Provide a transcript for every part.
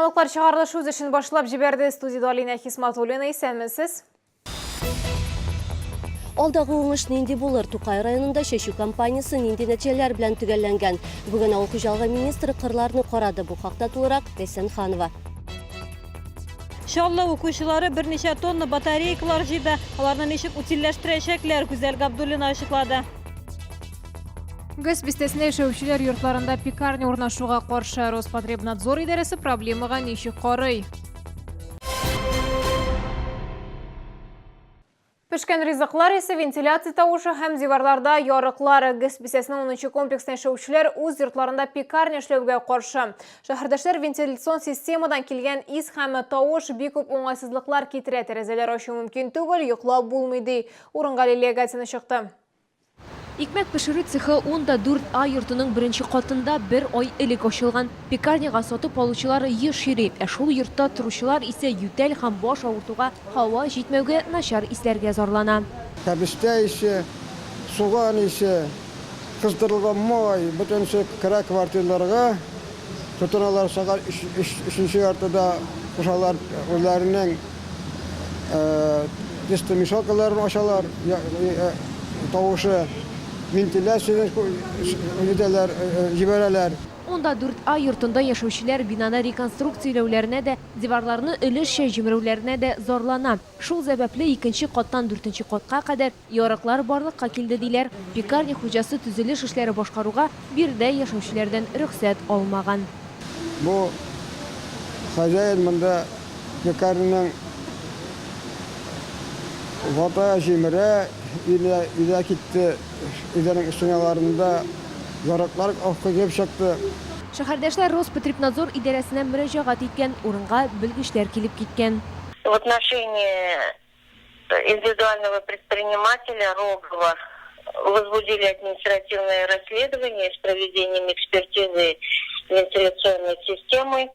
Яңалыклар чыгарылышы үз эшен башлап җибәрде. Студиядә Алинә Хисматуллина. Исәнмесез. Алдагы уңыш нинди булыр? Тукай районында чәчү кампаниясе нинди нәтиҗәләр белән төгәлләнгән? Бүген авыл хуҗалыгы министры кырларны карады. Бу хакта тулырак Ләйсән Ханова. Чаллы укучылары берничә тонна батарейкалар җыйды. Аларны ничек утильләштерәчәкләр, Гүзәл Габдуллина ачыклады. ГЭС бистәсендә яшәүчеләр йортларында пекарня урнашуга каршы Роспотребнадзор идарәсе проблемага ничек карый? Пешкән ризыклар исе, вентиляция тавышы һәм диварларда ярыклар. ГЭС бистәсенең 10 комплексында яшәүчеләр үз йортларында пекарня эшләүгә каршы. Шәһәрдәшләр вентиляцион системадан килгән ис һәм тавыш бик күп уңайсызлыклар китерә, тәрәзәләр ачу мөмкин түгел, йоклап булмый, ди. Урынга Лилия Гатина чыкты. Икмәк пешерү цехы 10 да 4 А йортының беренче катында бер ай элек ачылган. Пекарняга сатып алучылар еш йөри, ә шул йортта торучылар исә ютәл һәм баш авыртуга, һава җитмәүгә, начар исләргә зарлана. Кәбестә исе, суган исе, кыздырылган май, бөтенесе керә квартирларга. Тотыналар сәгать өченче яртыда кушалар үзләренең тестомешалкаларын ачалар, тавышы, вентиляцияне итәләр, җибәрәләр. Монда 4 А йортында яшәүчеләр бинаны реконструкцияләүләренә дә, диварларны өлешчә җимерүләренә дә зарлана. Шул сәбәпле икенче каттан дүртенче катка кадәр ярыклар барлыкка килде, диләр. Пекарня хуҗасы төзелеш эшләре башкаруга биредә яшәүчеләрдән рөхсәт алмаган. Бу хозяин монда Пекарняның вата җимерә, өйдә, өйдә китте, өйдәнең стеналарында ярыклар килеп чыкты. Шәһәрдәшләр Роспотребнадзор идарәсенә мөрәҗәгать иткән, урынга белгечләр килеп киткән. В отношении индивидуального предпринимателя Рогова возбудили административное расследование с проведением экспертизы вентиляционной системы.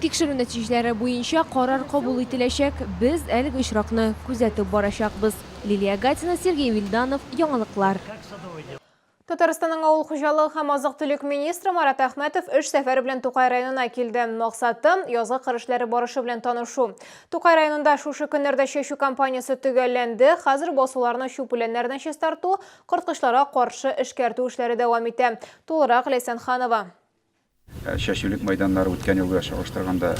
Тикшерү нәтиҗәләре буенча карар кабул ителәчәк. Без әлеге очракны күзәтеп барачакбыз. Лилия Гатина, Сергей Вильданов, Яңалыклар. Татарстанның авыл хуҗалыгы һәм азык-төлек министры Марат Әхмәтов эш сәфәре белән Тукай районына килде. Максаты язгы кыр эшләре барышы белән танышу. Тукай районында шушы көннәрдә чәчү кампаниясе төгәлләнде. Хәзер басуларны чүп үләннәрдән чистарту, корткычларга каршы эшкәртү эшләре дәвам итә. Тулырак Ләйсән Ханова. Чәчүлек мәйданнары үткән елгыга чагыштырганда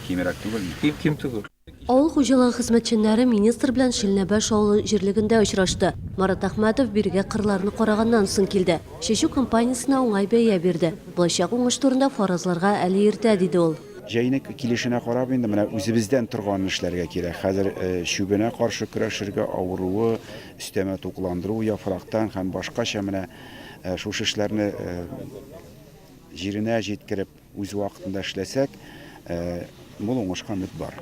кимрәк түгелме? Ким, ким түгел. Авыл хуҗалыгы хезмәтчәннәре министр белән Шилнәбаш авылы җирлегендә очрашты. Марат Әхмәтов бирегә кырларны караганнан соң килде. Чәчү кампаниясенә уңай бәя бирде. Булачак уңыш турында фаразларга әле иртә, диде ул. Җәйнең килешенә карап инде менә үзебездән торганын эшләргә кирәк. Хәзер чүбенә каршы көрәшергә, авыруы, өстәмә тукландыру яфрактан һәм башкача менә Шушы эшләрне җиренә җиткереп, үз вакытында эшләсәк, мул уңышка өмет бар.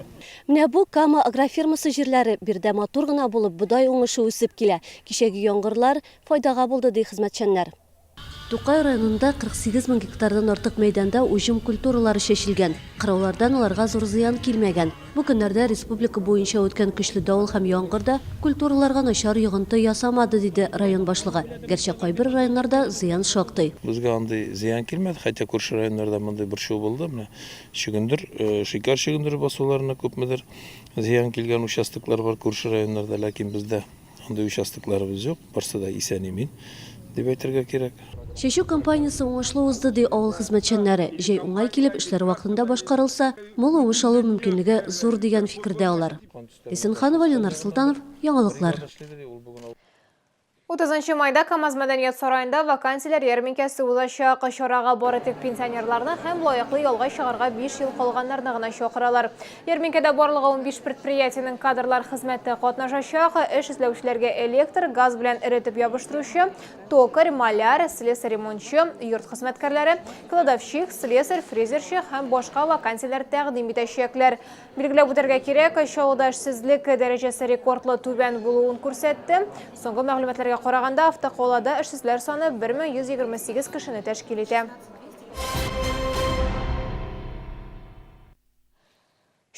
Менә бу Кама агрофирмасы җирләре. Биредә матур гына булып бодай уңышы үсеп килә. Кичәге яңгырлар файдага булды, ди хезмәтчәннәр. Тукай районында 48 мең гектардан артык мәйданда уҗым культуралары чәчелгән. Кыраулардан аларга зур зыян килмәгән. Бу көннәрдә республика буенча үткән көчле давыл һәм яңгыр да культураларга начар йогынты ясамады, диде район башлыгы. Гәрчә кайбер районнарда зыян шактый. Безгә андый зыян килмәде, хотя күрше районнарда мондый борчу булды. Менә чөгендер, шикәр чөгендере басуларына күпмедер зыян килгән участоклар бар күрше районнарда, ләкин бездә Андый участокларыбыз юк, барсы да исән-имин, дип әйтергә кирәк. Чәчү кампаниясе уңышлы узды, ди авыл хезмәтчәннәре. Җәй уңай килеп, эшләр вакытында башкарылса, мул уңыш алу мөмкинлеге зур, дигән фикердә алар. Исенханова, Ленар Солтанов, Яңалыклар. 30 майда КАМАЗ мәдәният сараенда вакансияләр ярминкәсе узачак. Чарага бары тик пенсионерларны һәм лаеклы ялга чыгарга 5 ел калганнарны гына чакыралар. Ярминкәдә барлыгы 15 предприятиенең кадрлар хезмәте катнашачак. Эш эзләүчеләргә электр, газ белән эретеп ябыштыручы, токарь, маляр, слесарь-ремонтчы, йорт хезмәткәрләре, кладовщик, слесарь, фрезерчы һәм башка вакансияләр тәкъдим итәчәкләр. Билгеләп үтәргә кирәк, Чаллыда эшсезлек дәрәҗәсе рекордлы түбән булуын күрсәтте. Соңгы мәгълүматларга караганда, автокалада эшсезләр саны 1128 кешене тәшкил итә.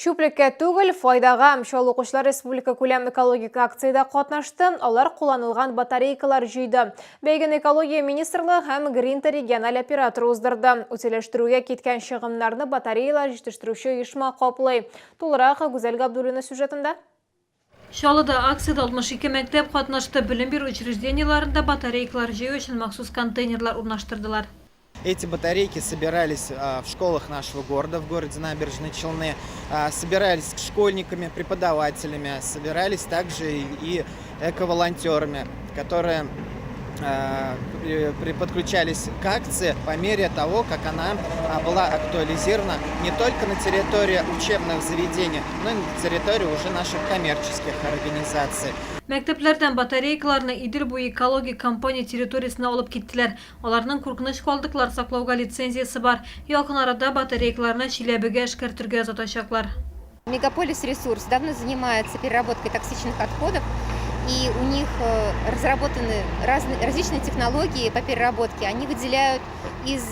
Чүплеккә түгел, файдага. Чаллы укучылар республика күләм экологик акциядә катнашты. Алар кулланылган батарейкалар җыйды. Бәйгене экология министрлыгы һәм Гринта региональ операторы уздырды. Утильләштерүгә киткән чыгымнарны батареялар җитештерүче оешма каплый. Тулырак Гүзәл Габдуллина сюжетында. Чаллыда акциядә 62 мәктәп катнашты. Белем бирү учреждениеләрендә батарейкалар җыю өчен махсус контейнерлар урнаштырдылар. Эти батарейки собирались в школах нашего города, в городе Набережные Челны, собирались школьниками, преподавателями, собирались также и эко-волонтерами, которые подключались к акции по мере того, как она была актуализирована не только на территории учебных заведений, но и на территории уже наших коммерческих организаций. Мәктәпләрдән батарейкаларны Идел буе экологик компания территориясенә алып киттеләр. Аларның куркыныч калдыклар саклауга лицензиясе бар. Якын арада батарейкаларны Чиләбегә эшкәртергә озатачаклар. Мегаполис Ресурс давно занимается переработкой токсичных отходов, и у них разработаны различные технологии по переработке. Они выделяют из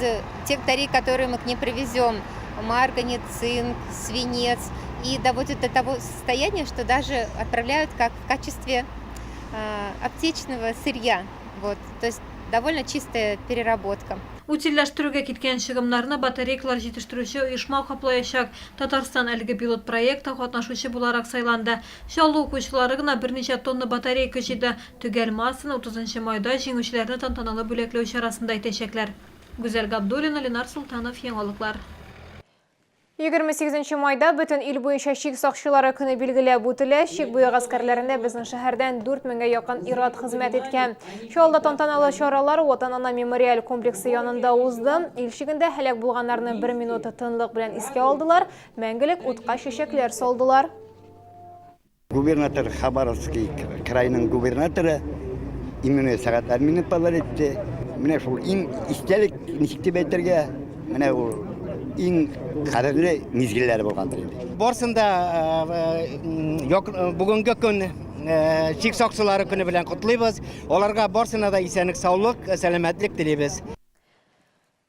тех батарей, которые мы к ним привезем, марганец, цинк, свинец, и доводят до того состояния, что даже отправляют как в качестве аптечного сырья. Вот. То есть довольно чистая переработка. Утильләштерүгә киткән чыгымнарны батарейкалар җитештерүче оешма каплаячак. Татарстан әлеге пилот проектта катнашучы буларак сайланды. Чаллы укучылары гына берничә тонна батарейка җыйды. Төгәл массаны 30 майда җиңүчеләрне тантаналы бүләкләү чарасында әйтәчәкләр. Гүзәл Габдуллина, Ленар Султанов, Яңалыклар. 28 майда бөтен ил буенча чик сакчылары көне билгеләп үтелә. Чик буе гаскәрләрендә безнең шәһәрдән 4000гә якын ир-ат хезмәт иткән. Чаллыда тантаналы чаралар Ватан ана мемориаль комплексы янында узды. Ил чигендә һәлак булганнарны бер минут тынлык белән искә алдылар, мәңгелек утка чәчәкләр салдылар. Губернатор Хабаровский крайның губернаторы именно сәгатьләр мине подарить итте. Менә шул иң истәлек, ничек дип әйтергә, менә ул иң кадерле мизгелләре булгандыр инде. Барсын да бүгенге көн чик сакчылары көне белән котлыйбыз. Аларга барсына да исәнлек, саулык, сәламәтлек телибез.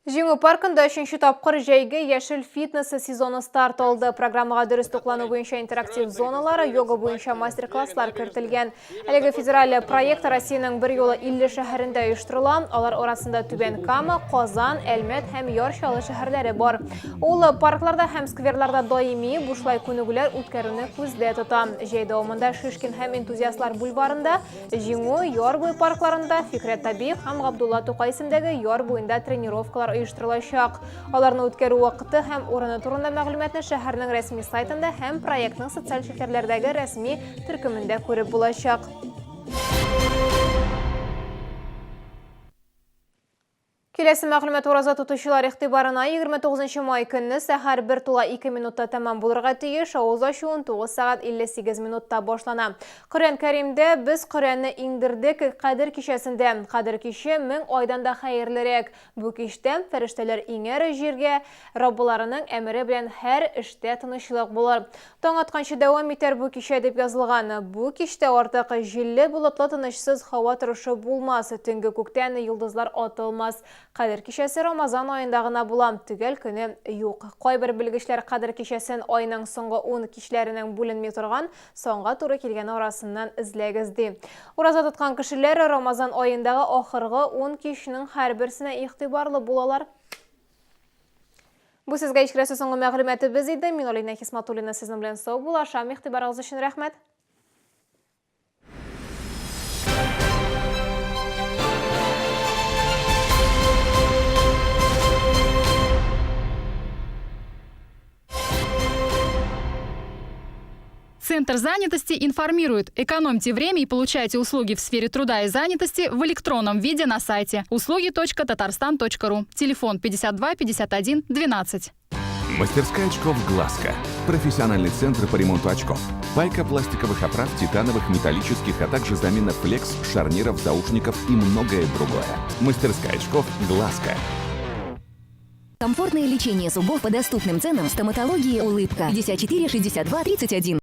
Җиңү паркында өченче тапкыр җәйге яшел фитнес сезоны старт алды. Программага дөрес туклану буенча интерактив зоналар, йога буенча мастер-класслар кертелгән. Әлеге федераль проект Россиянең бер юлы 50 шәһәрендә оештырыла. Алар арасында Түбән Кама, Казан, Әлмәт һәм Яр Чаллы шәһәрләре бар. Ул паркларда һәм скверларда даими бушлай күнегүләр үткәрүне күздә тота. Җәй дәвамында Шишкин һәм Энтузиастлар бульварында, Җиңү, Яр буе паркларында, Фикрәт Табиев һәм Габдулла Тукай исемдәге яр буенда тренировкалар оештырылачак. Аларны үткәрү вакыты һәм урыны турында мәгълүматны шәһәрнең рәсми сайтында һәм проектның социаль челтәрләрдәге рәсми төркемендә күреп булачак. Киләсе мәгълүмат ураза тотучылар игътибарына 29 май көнне сәхәр 1:02 минутта тәмам булырга тиеш, авыз ачу 19 сәгать 58 минутта башлана. Коръән Кәримдә без Коръәнне иңдердек Кадер кичәсендә. Кадер киче мең айдан да хәерлерәк. Бу кичтә фәрештәләр иңәр җиргә, Раббыларының әмере белән һәр эштә тынычлык булыр. Таң атканчы дәвам итәр бу кичә дип язылган. Бу кичтә артык җилле, болытлы, тынычсыз һава торышы булмас, төнге күктән йолдызлар атылмас. Кадер кичәсе Рамазан аенда гына була, төгәл көне юк. Кайбер белгечләр Кадер кичәсен айның соңгы ун кичләренең бүленми торган санга туры килгәне арасыннан эзләгез, ди. Ураза тоткан кешеләр Рамазан аендагы ахыргы ун кичнең һәрберсенә игътибарлы булалар. Бу сезгә ишкерәсе соңгы мәгълүматыбыз иде. Мин Алина Хисматуллина сезнең белән сау булашам. Игътибарыгыз өчен рәхмәт. Центр занятости информирует. Экономьте время и получайте услуги в сфере труда и занятости в электронном виде на сайте услуги.татарстан.ру. Телефон 52 51 12. Мастерская очков «Глазка». Профессиональный центр по ремонту очков. Пайка пластиковых оправ, титановых, металлических, а также замена флекс, шарниров, заушников и многое другое. Мастерская очков «Глазка». Комфортное лечение зубов по доступным ценам в стоматологии «Улыбка». 54 62 31.